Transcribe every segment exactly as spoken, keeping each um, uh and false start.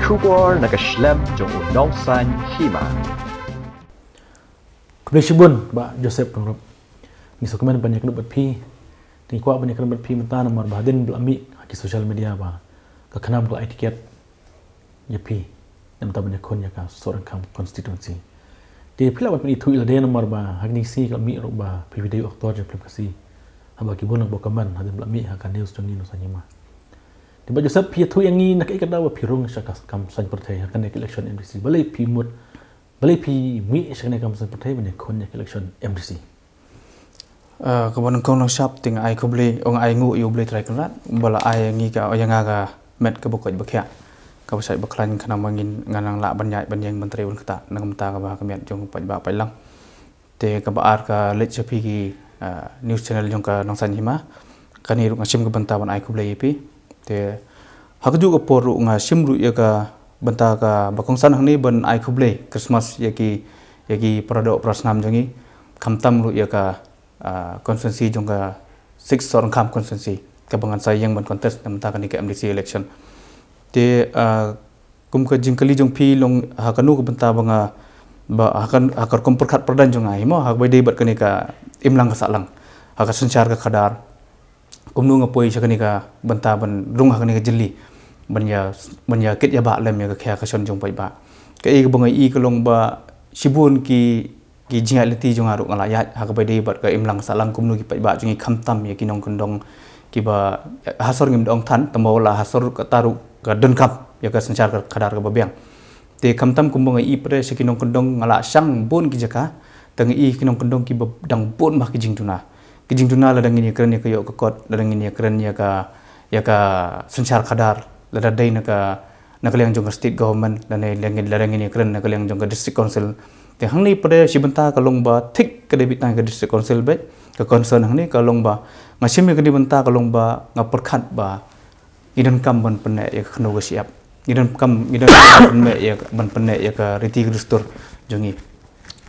Khubor na ka shlem jong u Nongsaiñ Hima. Khublei shibun Bah Joseph Nongrop. Ngi sngewkmen ban ïakynduh bad phi. Te ngi kwah ban ïakynduh bad phi mynta namar ba hadien ba la mih ha ki social media ba ka KHNAM ka la ai tiket ïa phi, namar ban ïakhun ïa ka Sohryngkham constituency. Te phi lah ban pynithuh ïa lade namar ba ha kine ki sngi ka la mih ruh ba phi dei u actor jong film Khasi. Haba ki bun ki comment hadien ba la mih ha ka news jong ngi Nongsaiñ Hima. Te Bah Joseph, phi ïathuh ïa ngi na kaei ka daw ba phi rung sha ka kam saiñ pyrthei ha kane ka election M D C. Balei phi mut, balei phi mih sha kane ka kam saiñ pyrthei ban ïakhun ïa ka election M D C? Ah, kaba nyngkong nyngshap te nga ai khublei, ong ai nguh ïa U Blei Trai Kynrad ba la ai ïa ngi ka, ïa nga ka met kaba koit ba khiah, kaba shait ba khlaiñ khnang ba ngin, ngan nang lah ban ïaid ban ïeng ban trei ban ktah na ka bynta kaba ha ka miat jong u paidbah paidlang. Te kaba ar, ka leit sha phi ki, ah, news channel jong ka Nongsaiñ Hima. Kane ruh nga shim ka bynta ban ai khublei ïa phi. Te ha kajuh ka por ruh nga shim ruh ïa ka bynta kaba kongsan hangne ban ai khublei Christmas ïa ki, ïa ki para doh para snam jong ngi, khamtam ruh ïa ka, ah, constituency jong ka Six Sohryngkham constituency kaba ngan sa ïeng ban contest na ka bynta kane ka M D C election. Te, ah, kum ka jingkylli jong phi long ha kano ka bynta ba nga, ba ha ka, ha ka rukom pyrkhat pyrdan jong nga hi mo, ha kaba ïadei bad kane ka imlang ka sahlang, ha ka synshar ka khadar, kumno nga poi sha kane ka bynta ban rung ha kane ka jylli ban ïa, ban ïa kit ïa bah lem ïa ka khia ka shon jong paidbah. Kaei kaba nga ïohi ka long ba shibun ki, ki jingïaid lynti jong nga ruh nga la ïaid ha kaba ïadei bad ka imlang sahlang, kumno ki paidbah jong ngi khamtam ïa ki nongkyndong kiba ha sor ngim da ong than, tangba la ha sor kata ruh ka donkam ïa ka synshar ka khadar kaba biang. Te khamtam kumba nga ïohi pat sha ki nongkyndong nga la shang bun ki jaka, te nga ïohi ki nongkyndong kiba dang bun bha ki jingduna. Ki jingduna lada ngin ïakren ïa ka ïoh ka kot, lada ngin ïakren ïa ka, ïa ka synshar khadar, lada dei na ka, na ka liang jong ka state government, lada ngin, lada ngin ïakren na ka liang jong ka district council. Te hangne pat shi bynta ka long ba thik ka dei beit tang ka district council beit, ka concern hangne ka long ba nga shim ïa ka dei bynta ka long ba nga pyrkhat ba ngi donkam ban pynneh ïa ka khyndew ka shyiap. Ngi donkam, ngi donkam ban pynneh ïa, ban pynneh ïa ka riti ka dustur jong ngi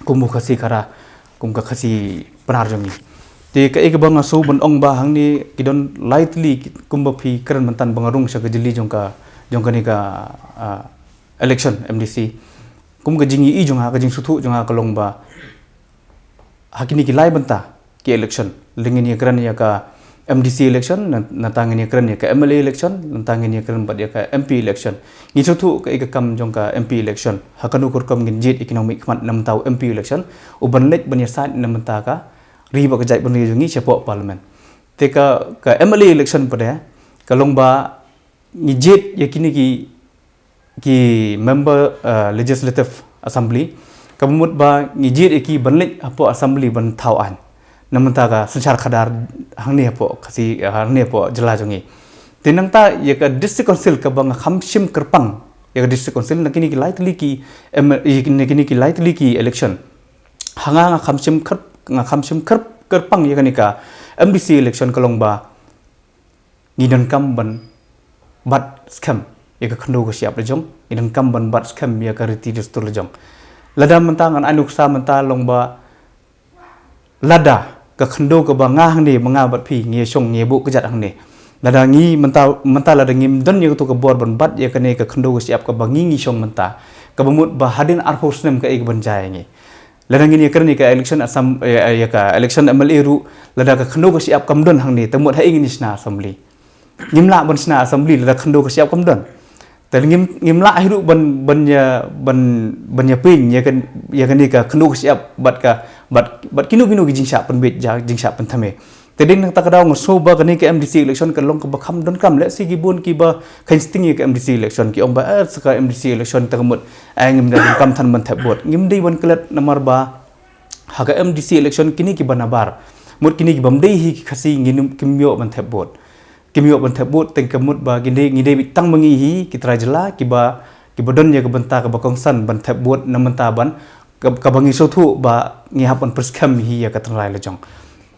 kum u Khasi Khara, kum ka Khasi Pnar jong ngi. Te kaei kaba nga sngew ban ong ba hangne ki don lai tylli ki, kumba phi kren mynta ba nga rung sha ka jylli jong ka, jong kane ka, ah, election M D C. Kum ka jingïohi jong nga, ka jingsngewthuh jong nga ka long ba ha kine ki lai bynta ki election, lada ngin ïakren ïa ka M D C election, na, nangta ngin ïakren ïa ka M L A election, nangta ngin ïakren bad ïa ka M P election. Ngi sngewthuh kaei ka kam jong ka M P election, ha kano ka rukom ngin jied ïa ki nongmihkhmat na bynta u M P election, u ban leit ban ïasaid na bynta ka ri bad ka jaitbynriew jong ngi shapoh parliament. Te ka, ka M L A election pat ka long ba ngi jied ïa kine ki, ki member, uh, legislative assembly, kaba mut ba ngi jied ïa ki ban leit hapoh assembly ban thaw aiñ na bynta ka synshar khadar hangne hapoh Khasi, uh, hangne hapoh jylla jong ngi. Te nangta ïa ka district council kaba nga kham shim kyrpang ïa ka district council na kine ki lai tylli ki, em, ïa kine, kine ki lai tylli ki election. Ha nga nga kham shim kyrp-, nga kham shim kyrp-, kyrpang ïa kane ka M D C election ka long ba ngi donkam ban bat skhem ïa ka khyndew ka shyiap la jong, ngi donkam ban bat skhem ïa ka riti dustur la jong. Lada mynta ngan ai nuksa mynta long ba lada ka khyndew kaba nga hangne, ba nga bad phi ngi ïa shong, ngi ïa buh kjat hangne. Lada ngi mynta, mynta lada ngim don ïa kato ka bor ban bat ïa kane ka khyndew ka shyiap kaba ngi ngi shong mynta, kaba mut ba hadien arphew snem kaei kaban jia ïa ngi. Lada ngin ïakren ïa ka election Assam, ïa, ïa ka election M L A ruh, lada ka khyndew ka shyiap kam don hangne, te mut haei ngin ïa shna assembly? Ngim lah ban shna assembly lada khyndew ka shyiap kam don. Te ngim, ngim lah hi ruh ban, ban ïa, ban, ban ïa pyn ïa ka, ïa kane ka khyndew ka shyiap bad ka, bad, bad kino kino ki jingshah pynbeit, ja, jingshah pynthame. Te dei na kata ka daw nga sngew ba kane ka M D C election ka long kaba kham donkam. Lehse ki bun kiba kheiñ sting ïa ka M D C election ki ong ba, eh, sa ka M D C election te ka mut, eh, ngim da donkam than ban thep vote. Ngim dei ban klet namar ba ha ka M D C election kine kiba nabar, mut kine kibym dei hi ki Khasi ngin, kim ïoh ban thep vote. Kim ïoh ban thep vote, te ka mut ba ngi dei, ngi dei beit tang ma ngi hi ki trai jylla kiba, kiba don ïa ka bynta kaba kongsan ban thep vote na bynta ban, ka, kaba ngi sngewthuh ba ngi hap ban pyrskhem hi ïa ka tynrai la jong.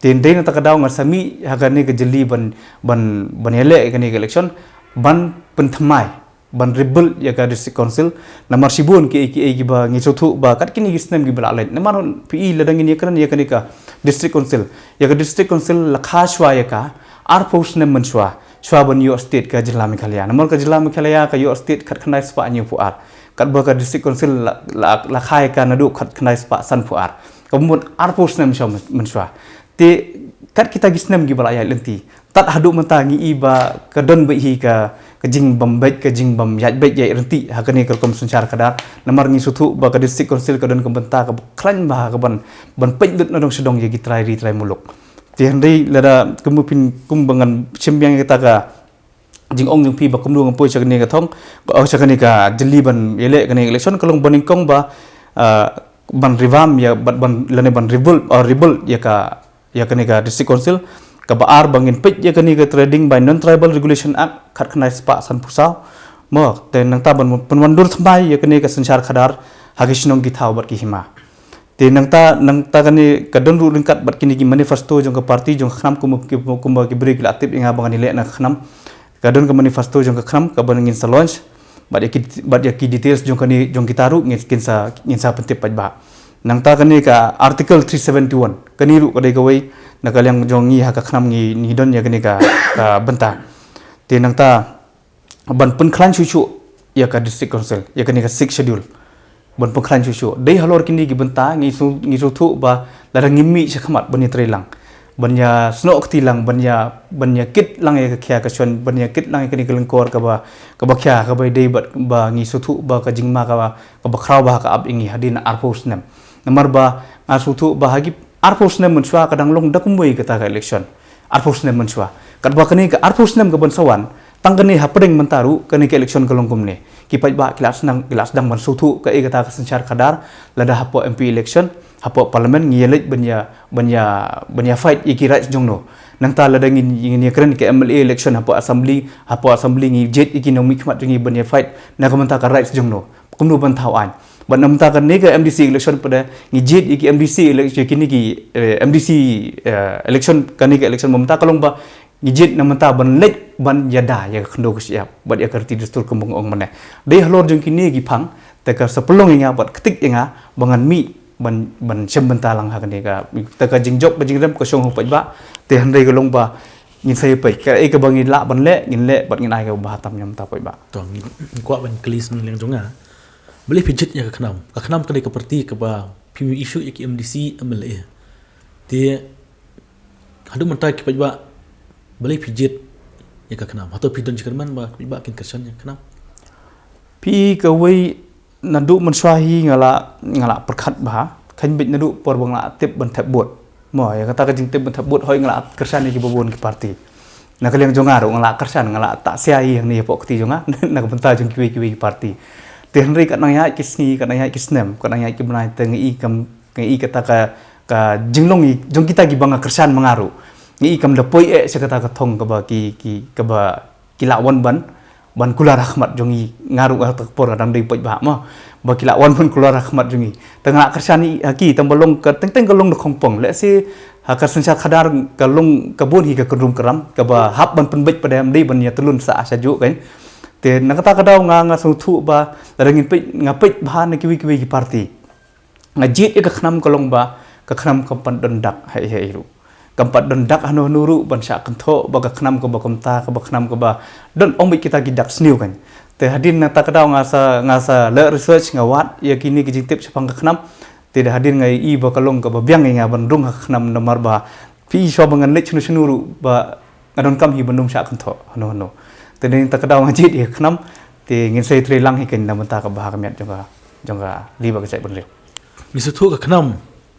Te dei na kata ka daw nga sa mih ha kane ka jylli ban, ban, ban ïaleh ïa kane ka election, ban pynthymmai, ban rebuild ïa ka district council. Namar shibun kiei kiei kiba ngi sngewthuh ba kat kine ki snem kiba la leit. Namar phi i lada ngin ïakren ïa kane ka district council, ïa ka district council la kha shuwa ïa ka arphew snem mynshuwa. shuwa ban ïoh state ka jylla Meghalaya. Namar ka jylla Meghalaya ka ïoh state khatkhyndai spah hynñiewphew ar. Katba ka District Council la, la, la kha ïa ka naduh khatkhyndai spah sanphew ar. Kaba mut arphew snem shuwa mynshuwa. Te kat kita ki snem kiba la ïaid lynti, tad haduh mynta ngi i ba ka don beit hi ka, ka jingbym beit, ka jingbym ïaid beit ïaid ryntih ha kane ka rukom synshar khadar. Namar ngi sngewthuh ba ka District Council ka don ka bynta kaba khlaiñ bha ka ban, ban peit lut na dong sha dong ïa ki trai ri trai muluk. Te hynrei lada kum phin, kumba ngan shim biang ïa kata ka jingong jong phi ba kumno ngan poi sha kane ka thong, ba, oh, sha kane ka jylli ban ïaleh kane ka election, ka long ba nyngkong ba, ah, ban revamp ïa, ban, ban, lane ban rebuild, ah, rebuild ïa ka, ïa kane ka District Council. Kaba ar ba ngin peit ïa kane ka Trading by Non-Tribal Regulation Act khatkhyndai spah sanphew saw. Mo, te nangta ban pynwandur thymmai ïa kane ka synshar khadar ha ki shnong ki thaw bad ki hima. Te nangta, nangta kane ka don ruh ryngkat bad kine ki manifesto jong ka party jong ka KHNAM, kumba, kumba ki briew ki la tip ïa nga ba ngan ïaleh na ka KHNAM. Ka don ka manifesto jong ka KHNAM kaba ngin sa launch. Bad ïa ki, bad ïa ki details jong kane, jong kita ruh ngin, ngin sa, ngin sa pyntip paidbah. Nangta kane ka Article three seventy-one, kane ruh ka dei kawei na ka liang jong ngi ha ka KHNAM ngi, ngi don ïa kane ka, ka bynta. Te nangta ban pynkhlaiñ shuh shuh ïa ka District Council, ïa kane ka Sixth Schedule. Ban pynkhlaiñ shuh shuh. Dei halor kine ki bynta ngi shu, ngi sngewthuh ba lada ngim mih shakhmat ban ïatreilang, ban ïasnoh kti lang, ban ïa, ban ïakit lang ïa ka khia ka shon, ban ïakit lang ïa kane ka lyngkor kaba, kaba khia kaba dei bad ba ngi sngewthuh ba ka jingma kaba, kaba khraw bha ka ap ïa ngi hadien arphew snem. Namar ba nga sngewthuh ba ha ki arphew snem mynshuwa ka dang long da kumwei kata ka election. Arphew snem mynshuwa. Katba kane ka arphew snem ka ban sa wan, tang kane hapdeng mynta ruh kane ka election ka long kumne. Ki paidbah ki la sdang, ki la sdang ban sngewthuh kaei kata ka synshar khadar, lada hapoh M P election, hapoh Parliament ngi ïa leit ban ïa, ban ïa, ban ïa fight ïa ki rights jong no. Nangta lada ngin, ngin ïa kren ka M L A election hapoh Assembly, hapoh Assembly ngi jied ïa ki nongmihkhmat jong ngi ban ïa fight na ka bynta ka rights jong no. Kumno ban thaw aiñ. Bad na ka bynta kane ka M D C election pat ngi jied ïa ki M D C election, ïa kine ki, eh, M D C, eh, election, kane ka election mynta ka long ba ngi jied na ka bynta ban leit ban ïada ïa ka khyndew ka shyiap bad ïa ka riti dustur kumba nga ong mynne. Dei halor jong kine ki phang te ka sa pynlong ïa nga bad ktik ïa nga ba ngan mih ban, ban shem bynta lang ha kane ka, te ka jingjop ka jingrem ka shong ha u paidbah. Te hynrei ka long ba ngin sa ïa peit kaei kaba ngin lah ban leh, ngin leh bad ngin ai kaba bha tam na ka bynta u paidbah. To, ngin, ngin kwah ban kylli sngewliang jong nga. Balei phi jied ïa ka KHNAM? Ka KHNAM ka dei ka party kaba phi mih issue ïa ki M D C, M L A. Te haduh mynta ki paidbah, balei phi jied ïa ka KHNAM? Hato phi don jingkyrmen ba ki paidbah kin kyrshan ïa ka KHNAM? Phi, kawei, naduh mynshuwa hi nga la, nga la pyrkhat bha. Kheiñ beit naduh por ba nga la tip ban thep vote. Mo, ïa kata ka jingtip ban thep vote hooid nga la kyrshan ïa kiba bun ki party. Na ka liang jong nga ruh nga la kyrshan, nga la tah sia hi hangne hapoh kti jong nga na ka bynta jong kiwei kiwei ki party. Te hynrei kat nang ïaid ki sngi, kat nang ïaid ki snem, kat nang ïaid ki bnai te nga i kam, nga i kata ka, ka jinglong i jong kita kiba nga kyrshan ma nga ruh. Nga i kam da poi eh sha kata ka thong kaba ki, ki, kaba ki la wan ban, ban kular ha khmat jong ngi. Nga ruh ha kata ka por nga dang dei u paidbah mo, ba ki la wan ban kular ha khmat jong ngi. Te nga la kyrshan ïa ki, tang ba long ka teng teng ka long da khongpong. Lehse ha ka synshar khadar ka long ka bun hi ka kynrum kynram kaba hap ban pynbeit pat, ym dei ban ïa tylun sah sha juh kan. Te na kata ka daw nga, nga sngewthuh ba lada ngin peit, nga peit bha na kiwei kiwei ki party. Nga jied ïa ka KHNAM ka long ba ka KHNAM kam pat don dak ha ei ha ei ruh. Kam pat don dak hano hano ruh ban shah kynthoh ba ka KHNAM kaba kumta, kaba KHNAM kaba don, ym beit kita ki dak sniew kan. Te hadien na kata ka daw nga sa, nga sa leh research, nga wad ïa kine ki jingtip shaphang ka KHNAM. Te da hadien nga i ba ka long kaba biang ïa nga ban rung ha ka KHNAM namar ba phi, shuwa ba ngan leit shano shano ruh ba nga donkam hi ban ym shah kynthoh hano hano. Te na kata ka daw nga jied ïa ka KHNAM. Te ngin sa ïatreilang hi kan na ka bynta kaba ha ka miat jong ka, jong ka ri bad ka jaitbynriew. Ngi sngewthuh ka KHNAM,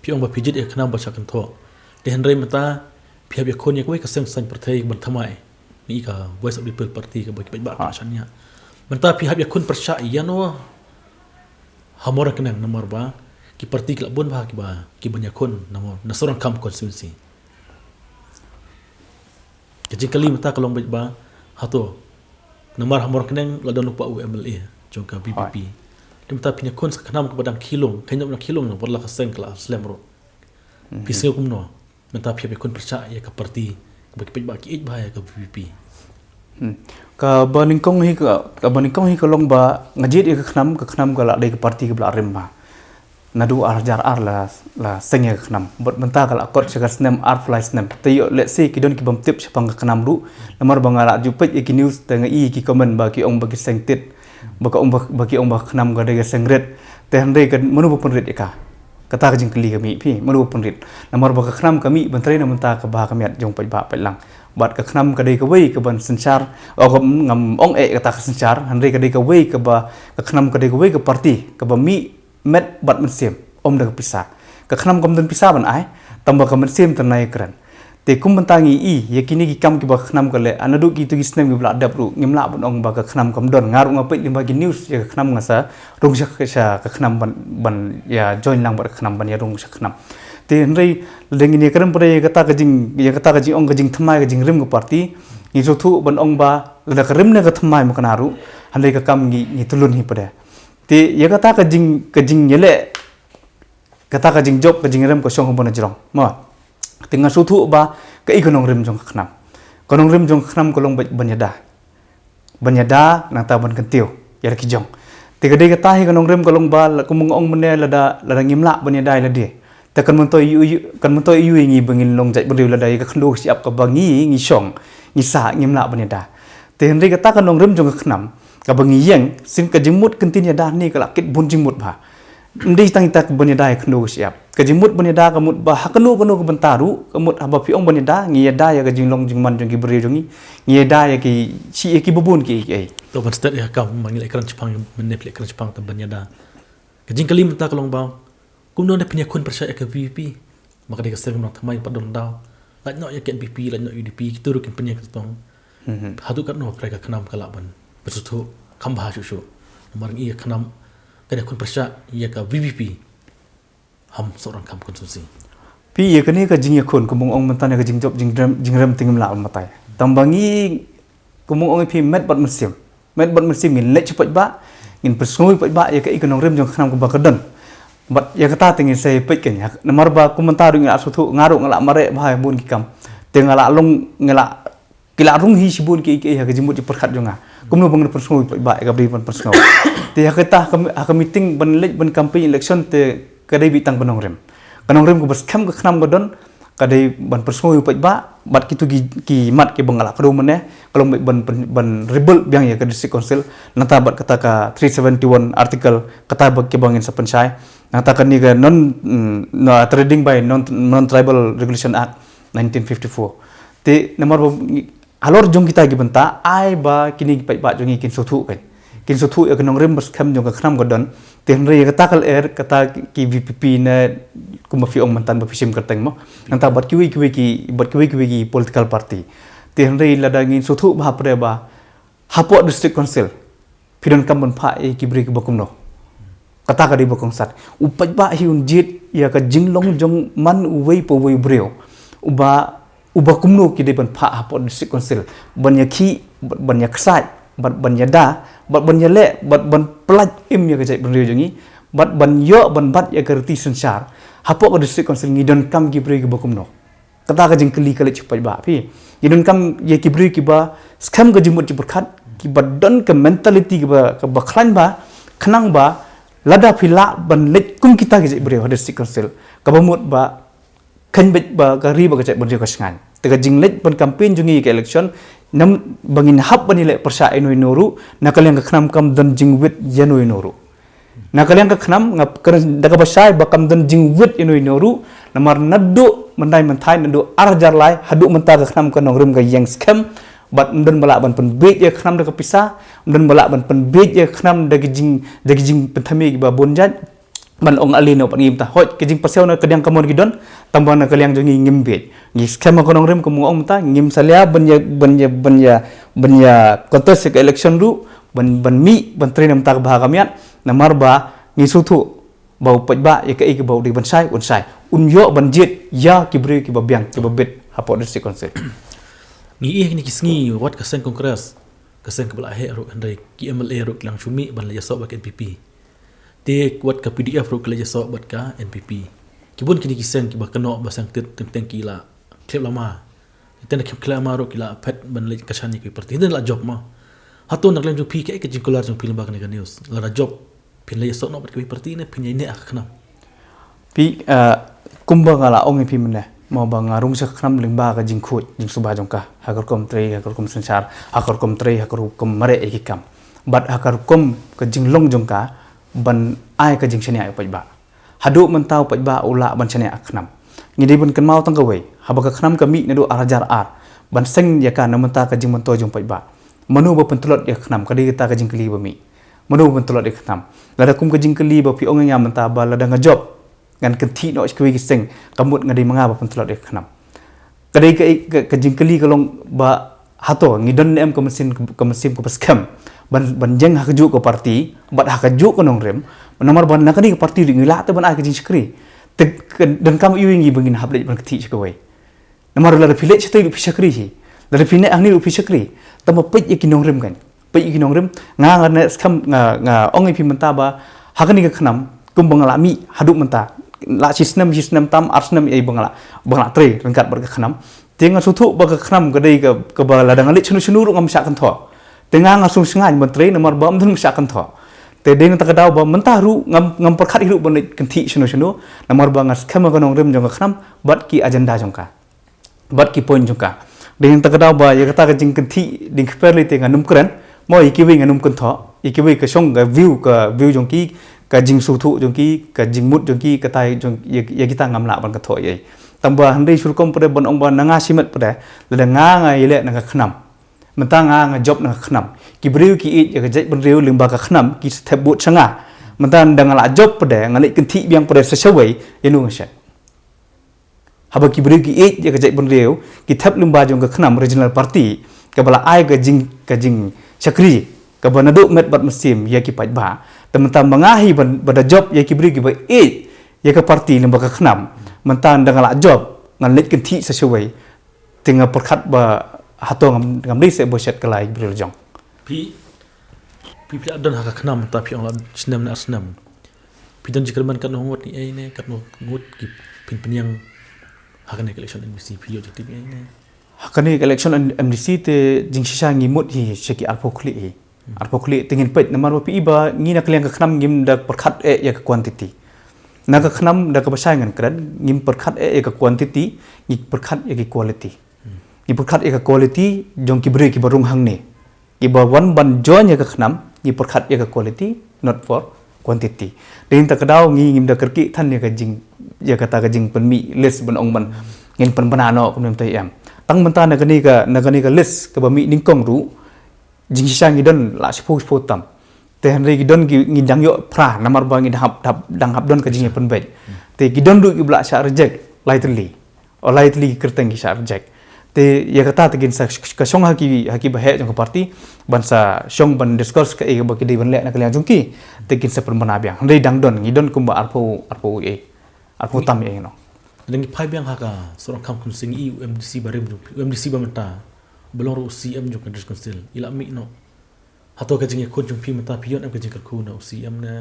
phi ong ba phi jied ïa ka KHNAM ban shah kynthoh. Te hynrei mynta phi hap ïakhun ïa kawei ka seng saiñ pyrthei ban thymmai. Ngi i ka Voice of the People Party kaba ki paidbah ki kyrshan ïa. Mynta phi hap ïakhun pyrshah ïa no ha Mawryngkneng namar ba ki party ki la bun bha kiba, kiban ïakhun na Mawr, na Sohryngkham constituency. Ka jingkylli mynta ka long beit ba, hato namar ha Mawryngkneng la don lypa u M L A jong ka V P P. Te mynta phin ïakhun sa ka KHNAM kaba dang khih lung, ka dang khih lung, wat la ka seng ka la slem ruh. Phi sngew kumno? Mynta phi hap ïakhun pyrshah ïa ka party kaba ki paidbah ki ïeit bha ïa ka V P P. Hmm. Kaba nyngkong hi ka, kaba nyngkong hi ka long ba nga jied ïa ka KHNAM, ka KHNAM ka la dei ka party kaba la rim bha. Naduh ar hajar ar la, la seng ïa ka khnam. Bad mynta ka la kot sha ka snem arphew lai snem. Te ïoh lehse ki don ki bym tip shaphang ka khnam ruh. Namar ba nga la ju peit ïa ki news te nga i ki comment ba ki ong ba ki seng tit. Ba ka ong ba, ba ki ong ba ka khnam ka dei ka seng rit. Te hynrei ka mano ba pynrit ïa ka. Kata ka jingkylli ka mih phi, mano ba pynrit. Namar ba ka khnam ka mih ban trei na bynta ka bha ka miat jong paidbah paidlang. Bad ka khnam ka dei kawei kaban synshar, oh, ka, ngam ong eh kata ka synshar, hynrei ka dei kawei kaba, ka khnam ka dei kawei ka party kaba mih met bad mynsiem, ym da ka pisa. Ka khnam kam don pisa ban ai, tangba ka mynsiem tang na ïakren. Te kum mynta ngi i ïa kine ki kam kiba ka khnam ka leh, naduh kito ki snem kiba la dep ruh, ngim lah ban ong ba ka khnam kam don. Nga ruh nga peit lyngba ki news ïa ka khnam, nga sa rung sha, sha ka khnam ban, ban ïa join lang bad ka khnam, ban ïa rung sha ka khnam. Te hynrei lada ngin ïakren pat ïa kata ka jing, ïa kata ka jingong ka jingthymmai ka jingrim ka party, ngi sngewthuh ban ong ba lada ka rim ne ka thymmai mynta ruh, hynrei ka kam ngi, ngi tylun hi pat. Te ïa kata ka jing, ka jingïaleh, kata ka jingjop, ka jingrem ka shong ha bun na jrong. Mo. Te nga sngewthuh ba kaei ka nongrim jong ka khnam. Ka nongrim jong ka khnam ka long ba ban ïada. Ban ïada nangta ban kyntiew ïa la ki jong. Te ka dei kata hi ka nongrim ka long ba la, kum nga ong mynne, lada, lada ngim lah ban ïada ïa lade, te kan myntoi ïa u, kan myntoi ïa u ïa ngi ba ngin long jaitbynriew lada ïa ka khyndew ka shyiap kaba ngi, ngi shong, ngi sah, ngim lah ban ïada. Te hynrei kata ka nongrim jong ka khnam kaba ngi ïeng, shisien ka jingmut kyntien ïada ne ka la kit bun jingmut bha. Ym dei tang ïa kata ka ban ïada ïa ka khyndew ka shyiap. Ka jingmut ban ïada ka mut ba ha kano kano ka bynta ruh, ka mut haba phi ong ban ïada, ngi ïada ïa ka jinglong jingman jong ki briew jong ngi, ngi ïada ïa ki, shi ïa kiba bun ki, ki, ei. To ban stet ïa ka, ma ngi leh kren shaphang, mynne phi leh kren shaphang te ban ïada. Ka jingkylli mynta ka long ba, kumno lada phin ïakhun pyrshah ïa ka V P P? Ma ka dei ka seng ba thymmai pat don daw. Lait noh ïa ka N P P, lait noh U D P, kito ruh kin pynïeng kyrtong. Mhm. Haduh katno pyrshah ka khnam ka lah ban pynsngewthuh kham bha shuh shuh. Namar ngi ïa ka khnam kan ïakhun pyrshah ïa ka V P P ha Mawryngkneng constituency. Phi, ïa kane ka jingïakhun, kumba nga ong mynta ne, ka jingjop jingrem, jingrem te ngim lah ban batai. Tangba ngi, kumba nga ong ïa phi, met bad mynsiem. Met bad mynsiem ngin leit sha paidbah, ngin pynsngew ïa paidbah ïa kaei ka nongrim jong ka khnam kaba ka don. Bad ïa kata te ngin sa peit kein. Namar ba kum mynta ruh ngi la sngewthuh, nga ruh nga la mareh bha ïa bun ki kam. Te nga la long, nga la, ki la rung hi shibun ki, ki, ha ka jingmut jingpyrkhat jong nga. Kumno ban pynsngew ïa paidbah, ïa ka bri ban pynsngew. Te ha kata, ha ka, ha ka meeting ban leit ban campaign election te ka dei beit tang ka nongrim. Ka nongrim kaba skhem ka khnam ka don, ka dei ban pynsngew ïa paidbah, bad kito ki, ki mat kiba nga la kdew mynne, ka long ban, ban, ban rebuild biang ïa ka District Council, nangta bad kata ka three seventy-one article, kata ba kiba ngin sa pynshai, nangta kane ka non, mm, no, trading by non, non-tribal Regulation Act nineteen fifty-four. Te namar ba ngi, halor jong kita ki bynta, ai ba kine ki paidbah jong ngi kin sngewthuh kein. Kin sngewthuh ïa ka nongrim ba skhem jong ka khnam ka don. Te hynrei ïa kata ka lyer, kata ki V P P ne, kumba phi ong mynta ba phi shim kyrteng mo. Nangta bad kiwei kiwei ki, bad kiwei kiwei ki political party. Te hynrei lada ngin sngewthuh bha pat ba hapoh District Council phi donkam ban phah ïa ki briew kiba kumno. Kata ka dei ba kongsan. U paidbah hi un jied ïa ka jinglong jong man uwei pa uwei u briew. Uba, uba kumno ki dei ban phah hapoh District Council. Ban ïakhih, ban, ban ïaksaid, ban, ban ïada, ban, ban ïaleh, ban, ban pyllait im ïa ka jaitbynriew jong ngi. Ban, ban ïoh, ban bat ïa ka riti synshar. Hapoh ka District Council ngi donkam ki briew kiba kumno. Kata ka jingkylli ka leit sha paidbah phi. Ngi donkam ïa ki briew kiba skhem ka jingmut jingpyrkhat, kiba don ka mentality kaba, kaba khlaiñ bha, khnang ba lada phi lah ban leit kum kita ki jaitbynriew ha District Council, kaba mut ba kheiñ beit ba ka ri bad ka jaitbynriew ka shngaiñ. Te ka jingleit ban campaign jong ngi ka election, namar ba ngin hap ban ïaleh pyrshah ïano ïano ruh, na ka liang ka khnam kam don jingwit ïano ïano ruh. Na ka liang ka khnam, nga kren da kaba shai ba kam don jingwit ïano ïano ruh, namar naduh mynta mynta, naduh ar hajar lai haduh mynta ka khnam ka nongrim ka ïeng skhem, bad ym don ba lah ban pynbiej ïa ka khnam da ka pisa, ym don ba lah ban pynbiej ïa ka khnam da ki jing, da ki jingpynthame kiba bun jait. Ban ong ale noh bad ngi mynta, hooid, ka jingpasiaw na ka liang ka mon ki don, tangba na ka liang jong ngi ngim biej. Ngi skhem ha ka nongrim kumba nga ong mynta, ngim salia ban ïa, ban ïa, ban ïa, ban ïa contest ïa ka election ruh, ban, ban mih, ban trei na bynta ka bha ka miat, namar ba ngi sngewthuh ba u paidbah ïa kaei kaba u dei ban shai, un shai. Un ïoh ban jied ïa ki briew kiba biang, kiba bit hapoh District Council. Ngi ïohi ha kine ki sngi wat ka seng Congress, ka seng kaba la heh ruh, hynrei ki M L A ruh ki la shu mih ban leit ïasoh bad ka N P P. Te wat ka P D F ruh ki leit ïasoh bad ka N P P. Ki bun kine ki seng kiba kynnoh ba seng tit teng teng ki la khlem lama. Te na khlem lama ruh ki la phet ban leit kyrshan ïa kiwei ki party. Te la jop ma. Hato na ka liang jong phi kaei ka jingkular jong phi lyngba kane ka news? Lada jop, phin leit ïasoh noh bad kiwei ki party ne phin ïaineh ha ka khnam? Phi, eh, kumba nga la ong ïa phi mynne, mo ba nga rung sha ka KHNAM lyngba ka jingkhuid, jingsuba jong ka. Ha ka rukom trei, ha ka rukom synshar, ha ka rukom trei, ha ka rukom mareh ïa ki kam. Bad ha ka rukom ka jinglong jong ka, ban ai ka jingshaniah ïa u paidbah. Haduh mynta u paidbah u lah ban shaniah ha ka KHNAM. Ngi dei ban kynmaw tang kawei, haba ka KHNAM ka mih naduh ar hajar ar, ban seng ïa ka na mynta ka jingmyntoi jong u paidbah. Mano ba pyntlot ïa ka KHNAM, ka dei kata ka jingkylli ba mih. Mano ba pyntlot ïa ka KHNAM. Lada kum ka jingkylli ba phi ong ïa nga mynta ba lada nga jop, ngan kynthih noh sha kiwei ki seng, ka mut nga dei ma nga ba pyntlot ïa ka KHNAM. Ka dei ka, ka, ka jingkylli ka long ba hato ngi don ne em ka mynsiem, ka mynsiem kaba skhem ban, ban jeng ha kajuh ka party bad ha kajuh ka nongrim. Namar ba na kane ka party ruh ngi lah te ban ai ka jingshakri. Te ka donkam aïu ïa ngi ba ngin hap leit ban kynthih sha kawei. Namar lada phi leit shatei ruh phi shakri hi. Lada phi neh hangne ruh phi shakri. Tangba peit ïa ki nongrim kan. Peit ïa ki nongrim, nga, nga ne skhem, nga, nga ong ïa phi mynta ba ha kane ka KHNAM, kumba nga la mih haduh mynta, la shi snem, shi snem tam, ar snem ïa ba nga la, ba nga la trei ryngkat bad ka KHNAM. Te nga sngewthuh ba ka KHNAM ka dei ka, kaba lada nga leit shano shano ruh ngam shah kynthoh. Te nga, nga sngewsngaiñ ban trei namar ba ym don ba shah kynthoh. Te dei na kata ka daw ba mynta ruh ngam, ngam pyrkhat hi ruh ban leit kynthih shano shano, namar ba nga skhem ïa ka nongrim jong ka KHNAM bad ki agenda jong ka. Bad ki point jong ka. Dei na kata ka daw ba ïa kata ka jingkynthih, dei kper lei te ngan ym kren. Mo ïa kiwei ngan ym kynthoh. Ïa kiwei ka shong ka view, ka view jong ki, ka jingsngewthuh jong ki, ka jingmut jong ki, kata jong, ïa, ïa kita ngam lah ban kynthoh ïa. Tangba hynrei shu rukom pat de ban ong ba na nga shimet pat de, lada nga nga ïaleh na ka KHNAM. Mynta nga nga jop na ka KHNAM. Ki briew ki ïeit ïa ka jaitbynriew lyngba ka KHNAM, ki thep vote sha nga. Mynta lada nga la jop pat de, nga leit kynthih biang pat de sa shawei, ïano nga shet. Haba ki briew ki ïeit ïa ka jaitbynriew, ki thep lyngba jong ka KHNAM Regional Party, kaba la ai ka jing, ka jingshakri, kaba naduh met bad mynsiem ïa ki paidbah. Te mynta ma nga hi ban, ba da jop ïa ki briew kiba ïeit ïa ka party lyngba ka KHNAM. Mynta lada nga la jop, ngan leit kynthih sa shawei. Te nga pyrkhat ba hato ngam, ngam dei seh ba shet ka lai briew la jong. Phi, phi, phi la don ha ka KHNAM mynta phi ong la snem ne ar snem. Phi don jingkyrmen katno ngut ne ei ne, katno ngut ki phin pynïeng ha kane ka election MDC, phi ïoh jingtip ei ne. Ha kane ka election MDC te jingshisha ngi mut hi sha ki arphew khlieh hi. Hmm. Arphew khlieh te ngin peit namar ba phi i ba ngi na ka liang ka KHNAM ngim da pyrkhat eh ïa ka quantity. Na ka KHNAM da kaba shai ngan kren, ngim pyrkhat eh ïa ka quantity, ngi pyrkhat ïa ki quality. Hmm. Ngi pyrkhat ïa ka quality jong ki briew kiba rung hangne. Kiba wan ban join ïa ka KHNAM, ngi pyrkhat ïa ka quality, not for quantity. Dei na kata ka daw ngi ngim da kyrkieh than ïa ka jing, ïa kata ka jingpynmih list ban ong ban ngin pynbna noh kumne mynta em. Tang mynta na kane ka, na kane ka list kaba mih nyngkong ruh, jingshisha ngi don la shiphew, shiphew tam. Te hynrei ngi don ngi, ngi dang ïoh phra namar ba ngi dang hap, hap, dang hap don ka jingïapynbeit. Te ngi don ruh kiba la shah reject lai tylli. O lai tylli ki kyrteng ki shah reject. Te ïa kata te kin sa ka shong ha ki, ha ki baheh jong ka party ban sa shong ban discuss kaei kaba ki dei ban leh na ka liang jong ki. Te kin sa pynbna biang. Hynrei dang don, ngi don kumba arphew, arphew ei. Arphew tam ei noh. Lada ngi phai biang ha ka Sohryngkham constituency ngi i u MDC barim jong phi, u MDC ba mynta ba long ruh u CEM jong ka District Council. I la mih noh. Hato ka jingïakhun jong phi mynta phi ïoh em ka jingkyrkhu na u CEM ne?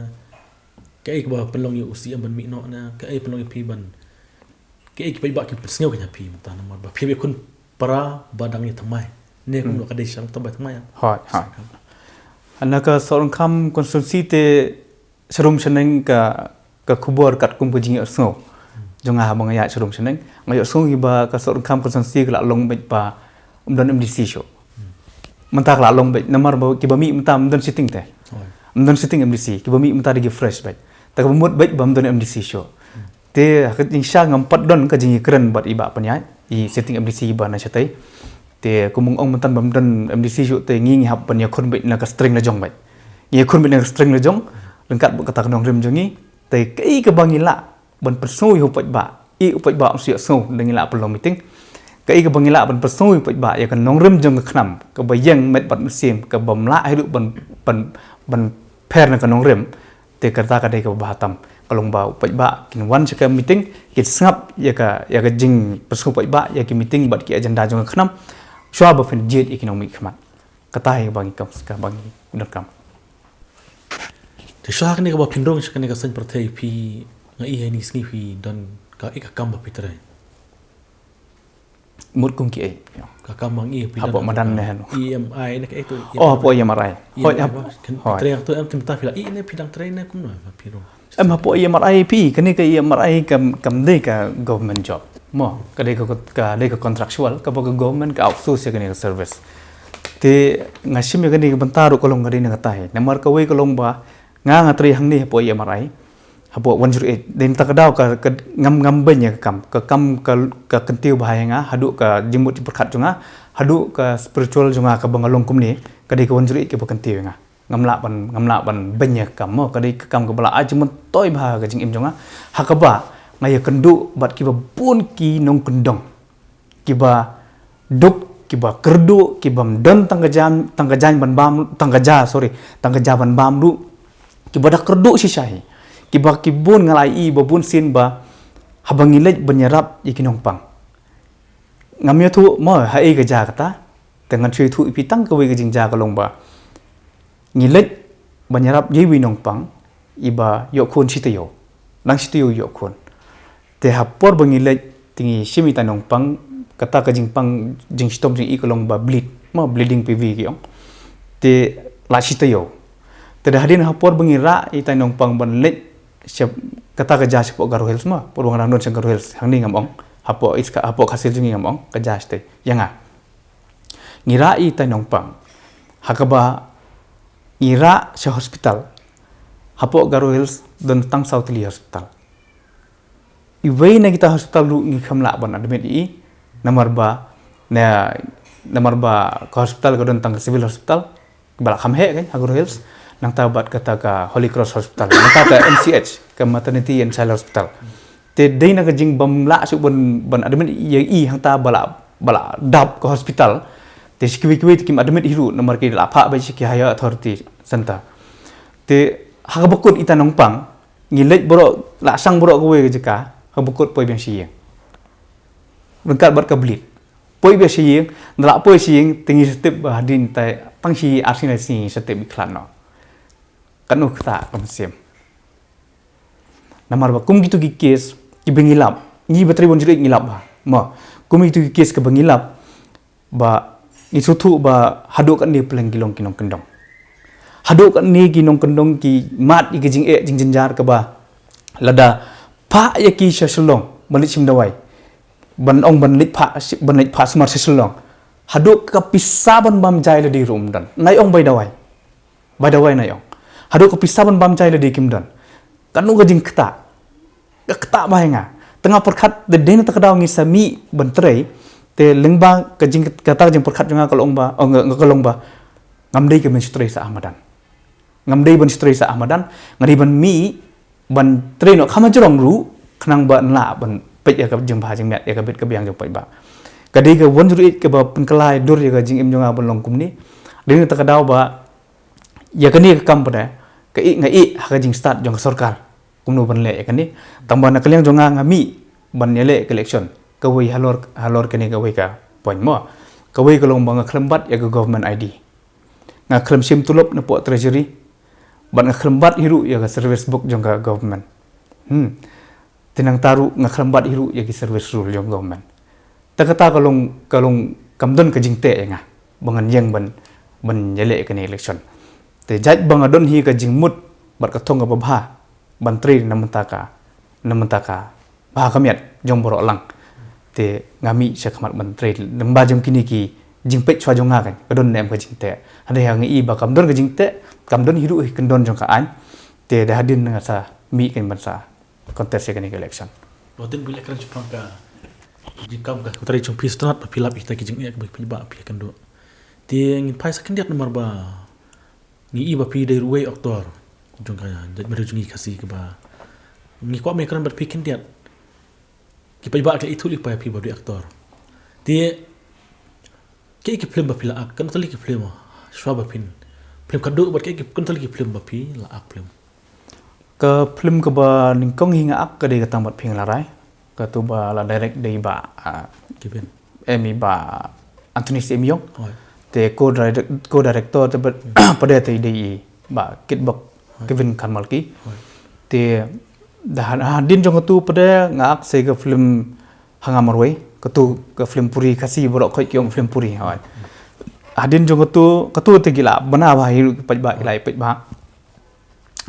Kaei kaba pynlong ïa u CEM ban mih noh ne? Kaei pynlong ïa phi ban, kaei ki paidbah ki pynsngew kein ha phi mynta namar ba phi ïakhun para ba dang ïa thymmai ne kumno ka dei shang thymmai thymmai ïa? Hooid, hooid. Na ka Sohryngkham constituency te sharum shaneng ka, ka khubor katkum ka jingïohsngew jong nga haba nga ïaid sharum shaneng, nga ïohsngew hi ba ka Sohryngkham constituency ka la long beit ba ym don MDC shuh. Mynta ka la long beit namar ba kiba mih mynta ym don sitting te. Ym don sitting MDC, kiba mih mynta dei ki fresh beit. Te kaba mut beit ba ym don MDC shuh. Te ha ka jingshisha ngam pat don ka jingïakren bad i Bah Pynïaid, i sitting MDC ba na shatei. Te kum ong mynta ba ym don MDC shuh te ngi ngi hap ban ïakhun beit na ka strength la jong beit. Ngi ïakhun beit na ka strength la jong ryngkat bad kata ka nongrim jong ngi. Te kaei kaba ngi lah ban pynsngew ïa u paidbah, i u paidbah um shu ïohsngew lada ngi lah pynlong meeting. Kaei kaba ngi lah ban pynsngew ïa u paidbah ïa ka nongrim jong ka KHNAM kaba ïeng met bad mynsiem, kaba ym lah hi ruh ban, ban, ban pher na ka nongrim. Te kata ka dei kaba bha tam. Ka long ba u paidbah kin wan sha ka meeting, kin sngap ïa ka, ïa ka jingpynsngew paidbah ïa ki meeting bad ki agenda jong ka KHNAM. Shuwa ba phin jied ïa ki nongmihkhmat. Kata hi kaba ngi kam, kaba ngi donkam. Te shuwa kane kaba phin rung sha kane ka seng pyrthei phi, nga i ha ine i sngi phi don kaei ka kam ba phi trei? Mut kum ki ei. Ka kam mang i phi Hapoh madan ne hanu. E M I ne ka itu. Oh, hapoh E M R I. Hoi, hap. Kan trei tu em tim ta phi la i ne phi dang trei ne kum no phi ro. Em, hapoh E M R I phi, kane ka E M R I kam kam dei ka government job. Mo, ka dei ka ka dei ka contractual, ka ba ka government ka outsource ïa kane ka service. Te nga shim ïa kane ka bynta ruh ka long ka dei na ka tai. Namar kawei ka long ba nga nga trei hangne hapoh E M R I. Hapoh one zero eight. Dei na ta ka daw ka, ka ngam ngam beiñ ïa ka kam. Ka kam ka ka kyntiew bha ïa nga, haduh ka jingmut jingpyrkhat jong nga, haduh ka spiritual jong nga ka ba nga long kumne, ka dei ka one zero eight ka ba kyntiew ïa nga. Ngam lah ban ngam lah ban beiñ ïa ka kam mo, ka dei ka kam ka ba la ai jingmyntoi bha ka jingim jong nga. Ha kaba nga ïakynduh bad ki ba bun ki nongkyndong. Ki ba duk, ki ba kyrduh, ki bym don tang ka jam, tang ka jaiñ ban bam, tang ka ja, sorry, tang ka ja ban bam ruh. Ki ba da kyrduh shisha hi. Ki ba ki bun nga la i ba bun sien ba haba ngi leit ban ïarap ïa ki nongpang. Ngam ïathuh mo ha ei ka ja kata. Te ngan shu ïathuh ïa phi tang kawei ka jingjia ka long ba ngi leit ban ïarap ïa iwei nongpang, i ba ïoh khun shi taïew. Dang shi taïew ïoh khun. Te ha por ba ngi leit te ngi shim itai nongpang, kata ka jingpang jingshitom jong i ka long ba bleed. Mo bleeding P V ki ong. Te la shi taïew. Te da hadien ha por ba ngi rah itai nongpang ban leit sha kata ka ja shapoh Garo Hills mo, por ba nga dang don sha Garo Hills, hangne ngam ong. Hapoh East Kha-, hapoh Khasi Hills jong ngi ngam ong, ka ja shatei. Ïa nga. Ngi rah itai nongpang. Ha kaba ngi rah sha hospital. Hapoh Garo Hills don tang saw tylli hospital. Iwei na kita hospital ruh ngi khlem lah ban admit i, namar ba, na, namar ba ka hospital ka don tang ka civil hospital, ba la kham heh kan, ha Garo Hills, nangta bad kata ka Holy Cross Hospital, nangta ka M C H, ka Maternity and Child Hospital. Te dei na ka jingbym lah shuh ban, ban admit ïa i hangta ba la, ba la dap ka hospital. Te shi kiwei kiwei te kim admit hi ruh, namar ki la phah beit sha ki higher authority center. Te ha kaba kut ita nongpang, ngi leit baroh, la shang baroh kawei ka jaka, ha kaba kut poi biang sha ïing. Ryngkat bad ka bleed. Poi biang sha ïing, nda la poi sha ïing, te ngi sa tip ba hadien tai, tang shi ar sngi lai sngi sa tip i khlad noh. Katno kata ka mynsiem. Namar ba kum kitu ki case, ki ba ngi lap, ngi ba trei one zero eight ngi lap ba. Mo, kum kitu ki case ka ba ngi lap, ba ngi sngewthuh ba haduh katne pleng ki long ki nongkyndong. Haduh katne ki nongkyndong ki mad ïa ki jingeh jingjynjar kaba lada phah ïa ki sha Shillong ban leit shim dawai. Ban ong ban leit phah, ban leit phah sumar sha Shillong. Haduh ka pisa ban bam jai lade ruh ym don. Nai ong bai dawai. Bai dawai nai ong. Haduh ka pisa ban bam jai lade kim don. Katno ka jingktah. Ka ktah bha ïa nga. Te nga pyrkhat da dei na ta ka daw ngi sa mih ban trei. Te lyngba ka jing, kata ka jingpyrkhat jong nga ka long ba, oh, nga, nga ka long ba. Ngam dei ka ban shu trei sa ha madan. Ngam dei ban shu trei sa ha madan, nga dei ban mih ban trei noh kham hajrong ruh, khnang ba yn lah ban peit ïa ka jingbha jingmiat, ïa ka bit ka biang jong paidbah. Ka dei ka one zero eight ka ba pynkylla dur ïa ka jingim jong nga ban long kumne. Dei na ta ka daw ba ïa kane ka kam pat ka i, nga i ha ka jingstad jong ka sorkar. Kumno ban leh ïa kane. Tang ba na ka liang jong nga nga mih ban ïaleh ka election. Kawei halor, halor kane kawei ka point mo. Kawei ka long ba nga khlem bat ïa ka government I D. Nga khlem shim tulop na poh treasury. Bad nga khlem bat hi ruh ïa ka service book jong ka government. Hmm. Te nangta ruh nga khlem bat hi ruh ïa ki service rule jong government. Ta kata ka long, ka long kam don ka jingteh ïa nga. Ba ngan ïeng ban, ban ïaleh kane election. Te jait ba nga don hi ka jingmut bad ka thong kaba bha ban trei na mynta ka, na mynta ka bha ka miat jong baroh lang. Te nga mih sha khmat ban trei lyngba jong kine ki jingpeit shuwa jong nga kan, ka don ne em ka jingteh. Hynrei ha nga i ba kam don ka jingteh, kam don hi ruh hi kyndon jong ka aiñ. Te da hadien nga sa mih kan ban sa contest ïa kane ka election. Ba dei ba leh kren shaphang ka jingkam ka trei jong phi, sngewtynnat ba phi lap ïa kita ki jingeh ba phi ba phi kynduh. Te ngin phai sa khyndiat namar ba ngi i ba phi dei ruh wei actor jong ka jaitbynriew jong ngi Khasi kaba ngi kwah ban kren bad phi khyndiat. Ki paidbah ki la ithuh lypa ïa phi ba dei actor. Te kiei ki film ba phi la ak, katno tylli ki film shuwa ba phin, film khadduh bad kiei ki, katno tylli ki film ba phi la ak film? Ka film kaba nyngkong hi nga ak ka dei ka Tang Bad Phi Nga La Rai. Katu ba la direct da i bah, ah, Kevin. Em, i bah Anthony Syiem Ïong. Hooid. Te co-direct-, co-director te ba, hmm, pat te dei i bah Kitbok, hooid, Kevin Kharmalki. Hooid. Te da ha-, hadien jong katu pat nga ak sa ka film Ha Nga Marwei. Katu ka film puri, Khasi baroh khoit ki ong film puri, hoi. Hadien jong katu, katu te ki la bana bha hi ruh ki paidbah, ki la ïa paidbah.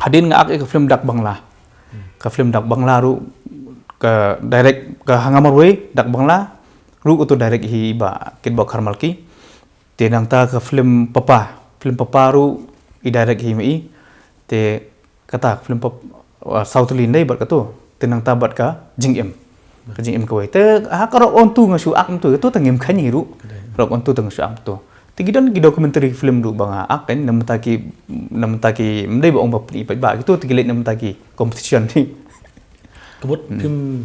Hadien nga ak ïa ka film Dak Bangla. Ka film Dak Bangla ruh ka direct ka Hanga Marwei, Dak Bangla ruh katu direct hi i Bah Kitbok Kharmalki. Te nangta ka film Papa, film Papa ruh i direct hi ma i. Te kata film Pap-, uh, South Lin dei bad katu. Te nangta bad ka Jingim. Ka Jingim kawei. Te ha ka Rock On tu nga shu ak tu. Tu ta ngim khani ruh. Rock On tu ta nga shu ak tu. Te ki don ki documentary film ruh ba nga ak kan, namta ki, namta ki mdei ba ong ba pni paidbah kitu, te ki leit namta ki competition ni. Ka mut film,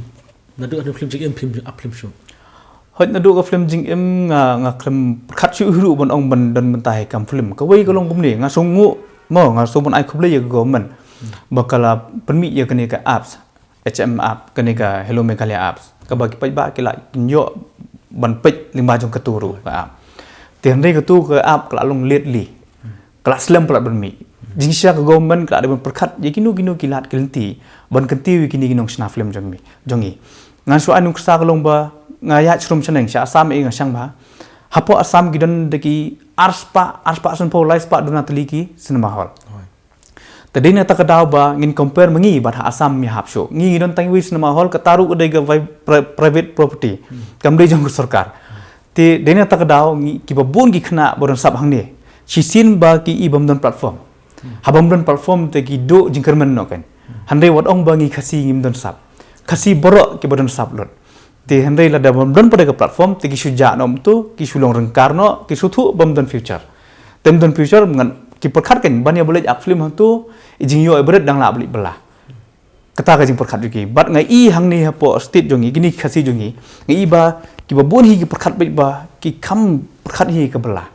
naduh ka film Jingim, film ap film shuh. Hoi, naduh ka film Jingim nga, nga khlem pyrkhat shuh hi ruh ban ong ban don mynta hi kam film. Kawei ka long kumne, nga sngew, mo, nga sngew ban ai khublei ïa ka government ba ka la pynmih ïa kane ka apps, H M app, kane ka Hello Meghalaya apps. Kaba ki paidbah ki la pynïoh ban peit lyngba jong katu ruh ka app. Te hynrei katu ka app ka la long lately. Ka la slem palat ban mih. Jingshisha ka government ka la dei ban pyrkhat ïa kino kino ki lad ki lynti ban kyntiew ïa kine ki nongshna film jong ngi, jong ngi. Ngan shu ai nuksa ka long ba nga ïaid shrum shaneng sha Assam, eh, nga shang ba hapoh Assam ki don da ki arspah, arspah sanphew, laispah duna tylli ki cinema hall. Te dei na kata ka daw ba ngin compare ma ngi bad ha Assam ïa hap shuh. Ngi, ngi don tang iwei cinema hall, kata ruh ka dei ka vi-, pri-, private property. Kam dei jong ka sorkar. Te dei na kata ka daw ngi, kiba bun ki khynnah ba don sap hangne, shisien ba ki i bym don platform. Haba ym don platform te ki duh jingkyrmen noh kan. Hynrei wat ong ba ngi Khasi ngim don sap. Khasi baroh kiba don sap lut. Te hynrei lada bym don pat ka platform te ki shu jah noh tu, ki shu long ryngkar noh, ki shu thuh bym don future. Te ym don future ngan ki pyrkhat kan ban ïa ba leit ak film hangtu, i jingïoh i barit dang lah ba leit bylla. Kata ka jingpyrkhat jong ki. Bad nga i hangne hapoh state jong ngi, kine ki Khasi jong ngi, nga i ba kiba bun hi ki pyrkhat beit ba ki kham pyrkhat hi ka bylla.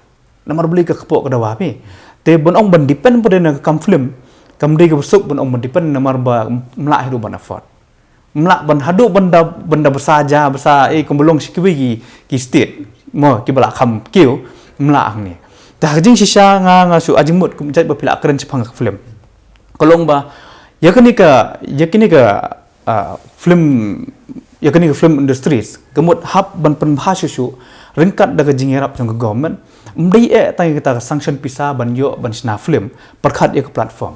Namar balei ka kpoh ka dawa phi. Te ban ong ban depend pat na ka kam film, kam dei kaba suk ban ong ban depend namar ba ym lah hi ruh ban afford. Ym lah ban haduh ban da, ban da bsa ja, bsa, eh, kumba long shi kiwei ki, ki state. Mo, kiba la kham kiew, ym lah hangne. Te ha ka jingshisha nga, nga shu ai jingmut kum jait ba phi la kren shaphang ka film. Ka long ba, ïa kane ka, ïa kane ka, ah, film, ïa kane ka film industries, ka mut hap ban pynbha shuh shuh ryngkat da ka jingïarap jong ka government. Ym dei eh tang ïa kata ka sanction pisa ban ïoh ban shna film, pyrkhat ïa ka platform.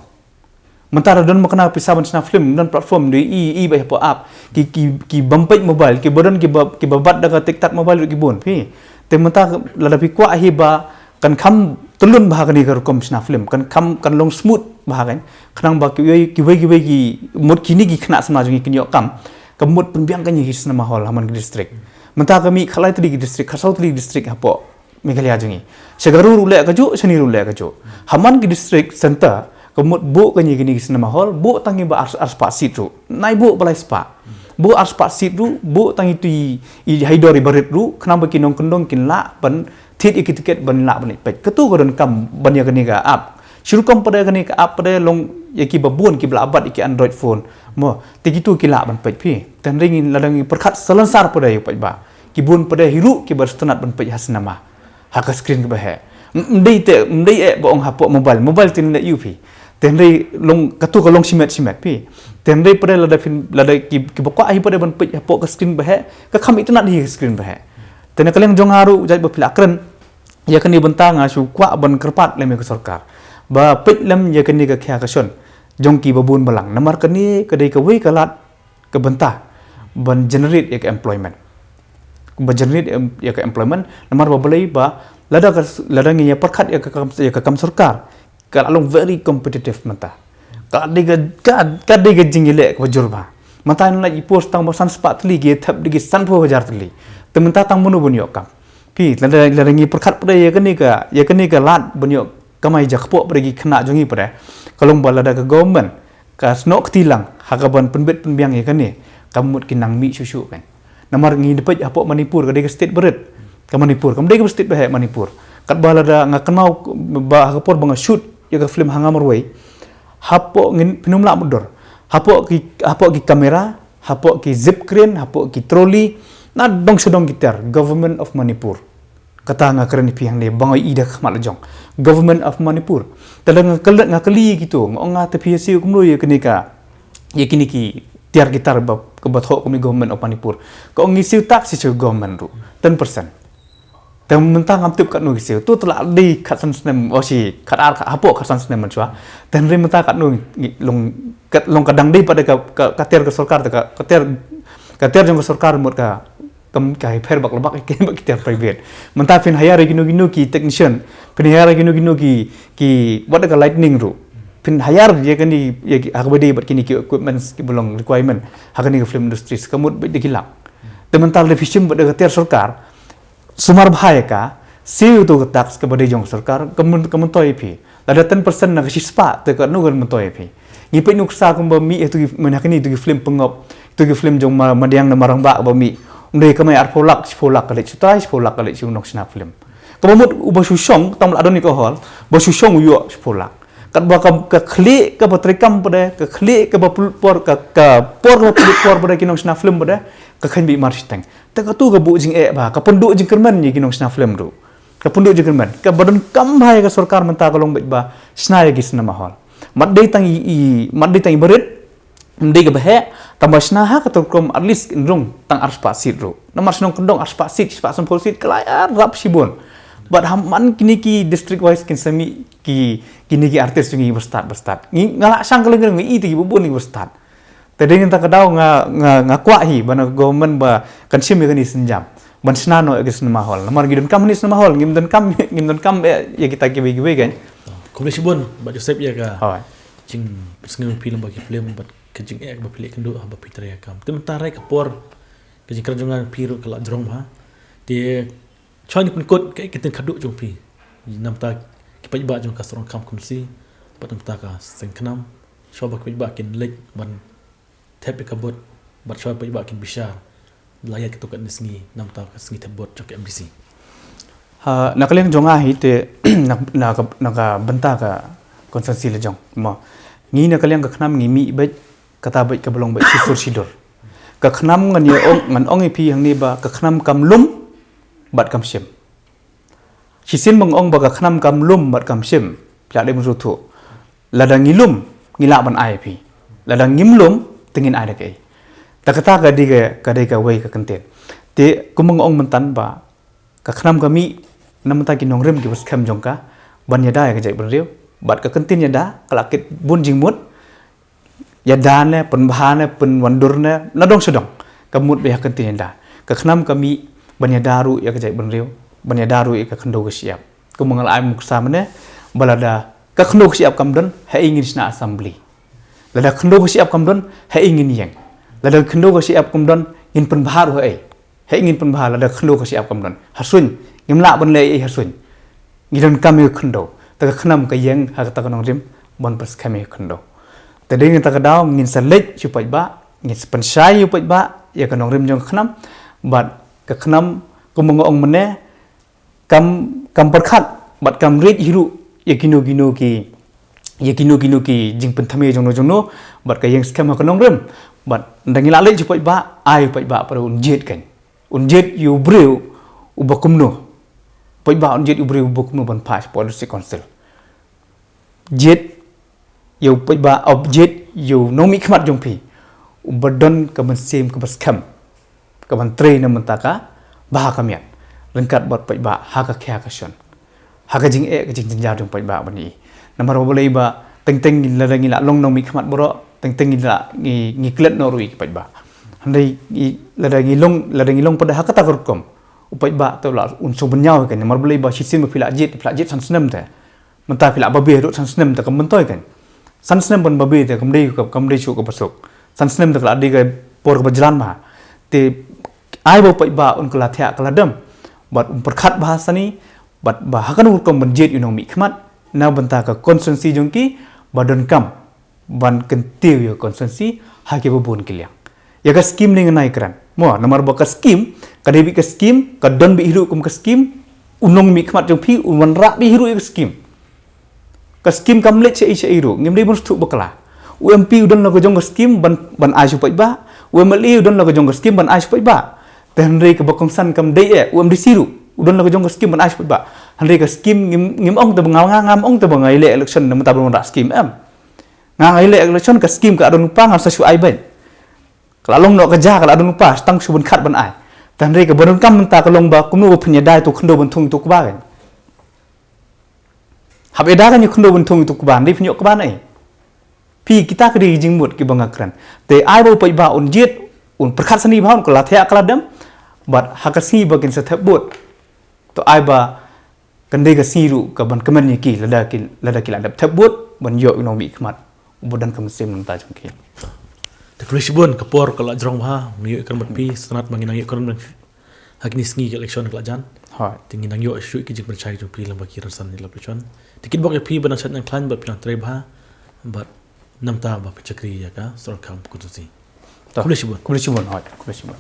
Mynta da don makna pisa ban shna film, don platform, dei i, i ba hapoh app, ki, ki, ki bym peit mobile, kiba don kiba, kiba bat da ka TikTok mobile ruh ki bun phi. Te mynta lada phi kwah hi ba kan kham tylun bha kane ka rukom shna film, kan kham, kan long smooth bha kan. Khnang ba kiwei, kiwei, kiwei ki mut kine ki khynnah samla jong ngi kin ïoh kam, ka mut pynbiang kan ïa ki cinema hall ha man ki district. Mynta ka mih khatlai tylli ki district, khatsaw tylli ki district hapoh Meghalaya jong ngi. Sha Garo ruh leh kajuh, shane ruh leh kajuh. Ha man ki district center, ka mut buh kan ïa kine ki cinema hall, buh tang kiba ar, arspah seat ruh. Nai buh ba laispah. Buh arspah seat ruh, buh tang itu i, i ha i dor i barit ruh, khnang ba ki nongkyndong kin lah ban thied ïa ki tiket ban lah ban leit peit. Katu ka donkam ban ïa kane ka app. Shi rukom pat kane ka app pat long ïa kiba bun kiba la bat ïa ki Android phone. Mo, te kitu ki lah ban peit phi. Te hynrei ngi lada ngi pyrkhat salonsar pat ïa u paidbah. Ki bun pat hi ruh kiba sngewtynnat ban peit ha cinema. Ha ka screen kaba heh. Ym, ym dei te, ym dei eh ba ong hapoh mobile. Mobile te leh ïa phi. Te hynrei long katu ka long shimet shimet phi. Te hynrei pat lada phin, lada ki, kiba kwah hi pat ban peit hapoh ka screen ba heh, ka kham itynnat hi ka screen ba heh. Te na ka liang jong nga ruh jait ba phi la kren ïa kane bynta nga shu kwah ban kyrpad lem ïa ka sorkar ba peit lem ïa kane ka khia ka shon jong kiba bun balang. Namar kane ka dei kawei ka lad ka bynta ban generate ïa ka employment. Ban generate em-, ïa ka employment, namar ba balei ba lada ka, lada ngi ïa pyrkhat ïa ka kam, ïa ka kam sorkar, ka la long very competitive mynta. Ka dei ka, ka, ka dei ka jingïaleh kaba jur bha. Mynta ngi la i post tang ba san spah tylli, ki thep da ki sanphew hajar tylli. Te mynta tang mano ban ïoh kam? Phi, lada, lada ngi pyrkhat pat ïa kane ka, ïa kane ka lad ban ïoh kamai jakpoh pat ki khynnah jong ngi pat, ka long ba lada ka government ka snoh kti lang ha kaban pynbit pynbiang ïa kane, ka mut ki nang mih shuh shuh kan. Namar ngi da peit hapoh Manipur, ka dei ka state barit ka Manipur, kam dei ka state ba heh Manipur. Katba lada nga kynmaw ba ha ka por ba nga shoot ïa ka film Hanga Marwei, hapoh ngin, phin ym lah mutdur, hapoh ki, hapoh ki camera, hapoh ki zip crane, hapoh ki trolley, na dong sha dong ki tiar, Government of Manipur. Kata nga kren ïa phi hangne ba nga i da ka khmat la jong. Government of Manipur. Te lada nga kylli, nga kylli ïa kitu, nga ong, nga te phi ïa siew kumno ïa kane ka, ïa kine ki, tiar ki tiar ba, kaba thoh kum i government of Manipur. Ka ong ngi siew tax sha government ruh, ten percent. Te mynta ngam tip katno ki siew. Tu te la dei khatsan snem, o shi, khatar, khat, hapoh khatsan snem mynshuwa. Te hynrei mynta katno ngi long, kat, long ka dang dei pat da ka, ka, ka tiar ka sorkar, te ka, ka tiar, ka tiar jong ka sorkar mut ka, kam, ka pher bak la bak ki, bad ki tiar private. Mynta phin hire ïa kino kino ki technician, phin hire ïa kino kino ki, ki, wat ka lighting ruh. Phin hire ïa kane, ïa ki, ha kaba dei bad kine ki equipments kiba long requirement ha kane ka film industry, ka mut bad da ki lak. Te mynta lada phi shim bad da ka tiar sorkar, sumar bha ïa ka, siew to ka tax kaba dei jong ka sorkar, ka myn-, ka myntoi ïa phi. Lada ten percent na ka shispah, te katno ka myntoi ïa phi. Ngi peit nuksa kumba mih ïa tu ki, mynta kine tu ki film pynngop, tu ki film jong ma, madiang na ma rangbah ba mih. Ym dei kamai arphew lak, shiphew lak ka leit shu trai, shiphew lak ka leit shu nongshna film. Kaba mut uba shu shong, tang la don ïa ka hall, ba shu shong u ïoh shiphew lak. Katba ka, ka khlieh kaba treikam pat de, ka khlieh kaba pul-, por, ka, ka por kaba pynlut por pat de ki nongshna film pat de, ka kheiñ beit mar shiteng. Te katu ka buh jingeh bha, ka pynduh jingkyrmen ïa ki nongshna film ruh. Ka pynduh jingkyrmen. Kaba donkam bha ïa ka sorkar mynta ka long beit ba shna ïa ki cinema hall. Mat dei tang i, i, mat dei tang i barit, ym dei kaba heh, tang ba shna ha kata ka rukom at least kin rung tang arspah seat ruh. Namar shnong kyndong arspah seat, shispah sanphew seat, ka la ïarap shibun. Bad ha man kine ki district wise kin sa mih ki, kine ki artist jong ngi ba stad, ba stad. Ngi, nga la shang ka lyngngoh ngi i te kiba bun kiba stad. Te dei ngan ta ka daw nga, nga, nga kwah hi, ba na government ba kan shim ïa kane ka sienjam. Ban shna noh ïa ka cinema hall. Namar ngi donkam hangne cinema hall, ngim donkam, ngim donkam, eh, ïa kita kiwei kiwei kan. Khublei shibun, Bah Joseph ïa ka. Hooid. Jingpynsngew phi lyngba ki film, bad ka jingeh ba phi leh kynduh, ba phi trei ïa ka kam. Te mynta rei ka por, ka jingkren jong nga phi ruh ka la jrong bha. Te Shuwa ngi pynkut ka, ka ktien khadduh jong phi. Namar ki paidbah jong ka Sohryngkham Constituency, bad namar ka Seng Khnam. Shuwa ba ki paidbah kin leit ban thep ïa ka vote, bad shuwa paidbah kin bishar. La ïa kito katne sngi, namar ka sngi thep vote jong ka M D C. Ha, na ka liang jong nga hi te, na, na ka, na ka bynta ka constituency la jong. Mo. Ngi na ka liang ka Khnam ngi mih beit, kata beit kaba long beit shisur shidur. Ka Khnam ngan ïa ong, ngan ong ïa phi hangne ba, ka Khnam kam lum, bad kam shim. Shisien ba nga ong ba ka Khnam kam lum bad kam shim, phi lah dei ban sngewthuh. Lada ngi lum, ngi lah ban ai phi. Lada ngim lum, te ngin ai da kaei. Te kata ka dei ka, ka dei kawei ka kyntien. Te kumba nga ong mynta ba, ka Khnam ka mih, na bynta ki nongrim kiba skhem jong ka, ban ïada ïa ka jaitbynriew, bad ka kyntien ïada, ka la kit bun jingmut, ïada ne, pynbha ne, pynwandur ne, na dong sha dong. Ka mut ba ïa ka kyntien ïada. Ka Khnam ka mih, ban ïada ruh ïa ka jaitbynriew, ban ïada ruh ïa ka khyndew ka shyiap. Kumba nga la ai nuksa mynne, ba lada ka khyndew ka shyiap kam don, haei ngin shna assembly. Lada khyndew ka shyiap kam don, haei ngin ïeng. Lada khyndew ka shyiap kam don, ngin pynbha ruh haei. Haei ngin pynbha lada khyndew ka shyiap kam don. Ha suiñ, ngim lah ban leh ei ha suiñ. Ngi donkam ïa ka khyndew. Te ka Khnam ka ïeng ha kata ka nongrim ban pynskhem ïa ka khyndew. Te dei na kata ka daw ngin sa leit sha u paidbah, ngin sa pynshai ïa u paidbah, ïa ka nongrim jong ka Khnam, bad ka Khnam kumba nga ong mynne, kam, kam pyrkhat, bad kam rit hi ruh, ïa kino kino ki, ïa kino kino ki jingpynthame jongno jongno, bad ka ïeng skhem ha ka nongrim, bad ynda ngi la leit sha u paidbah, ai u paidbah pat un jied kan. Un jied ïa u briew uba kumno. Paidbah un jied ïa u briew uba kumno ban pass hapoh District Council. Jied ïa u paidbah, o jied ïa u nongmihkhmat jong phi. Uba don ka mynsiem kaba skhem. Kaban trei na bynta ka bha ka miat. Ryngkat bad paidbah ha ka khia ka shon. Ha ka jingeh ka jingjynjar jong paidbah ban ïohi. Namar ba balei ba teng teng lada ngi la long nongmihkhmat baroh, teng teng ngi la ngi, ngi klet noh ruh ïa ki paidbah. Hynrei ngi, lada ngi long, lada ngi long pat ha kata ka rukom. U paidbah te u la un sngewbha ïa ka, namar balei ba shisien ba phi la jied, phi la jied san snem te. Mynta phi la babe ruh san snem te kam myntoi kan. San snem ban babe te kam dei, kam dei shuh kaba suk. San snem te ka la dei ka por kaba jlan bha. Te ai ba u paidbah un kylla thiah kylla dem. Bad un pyrkhat bha sani, bad ba ha kano ka rukom ban jied ïa u nongmihkhmat, na bynta ka constituency jong ki, ba donkam ban kyntiew ïa ka constituency, ha kiba bun ki liang. Ïa ka skim ne ngan ai kren. Mo, namar ba ka skim, ka dei beit ka skim, ka don beit hi ruh kum ka skim, u nongmihkhmat jong phi, un wanrah beit hi ruh ïa ka skim. Ka skim kam leit shaei shaei ruh, ngim dei ban sngewthuh bakla. U M P u don la ka jong ka skim ban, ban ai sha u paidbah, u M L A u don la ka jong ka skim ban ai sha u paidbah. Te hynrei kaba kongsan kam dei eh, u M D C ruh, u don la ka jong ka skim ban ai sha u paidbah. Hynrei ka skim ngim, ngim ong te ba nga, nga, ngam ong te ba nga ïaleh election na bynta ban wanrah skim em. Nga, nga ïaleh election ka skim ka don lypa nga sa shu ai beit. Ka la long noh ka ja, ka la don u pass, tang shu ban khat ban ai. Te hynrei kaba donkam mynta ka long ba kumno ba phin ïada ïa uto u khyndew ban thung ïa uto u kba kan. Hap ïada kan ïa u khyndew ban thung ïa uto u kba, hynrei phin ïoh kba na ei. Phi, kita ki dei ki jingmut kiba nga kren. Te ai ba u paidbah un jied, un pyrkhat sani bha, un kylla thiah kylla dem. Bad ha ka sngi ba kin sa thep vote, to ai ba kan dei ka sngi ruh kaban kmen ïa ki, lada ki, lada ki la dep thep vote, ban ïoh ïa u nongmihkhmat uba don ka mynsiem nangta jong ki. Te khublei shibun, ka por ka la jrong bha, ngi ïoh ïakren bad phi, sngewtynnat ba ngi nang ïoh ïakren bad phi ha kine ki sngi ka election ka la jan. Hooid. Te ngi nang ïoh shuh ïa ki jingpynshai jong phi lyngba ki rynsan ïalap election. Te kit bok ïa phi ba nang shait nang khlaiñ bad phi nang trei bha, bad namar ba phin shakri ïa ka Sohryngkham constituency. To. Khublei shibun. Khublei shibun, hooid, khublei shibun.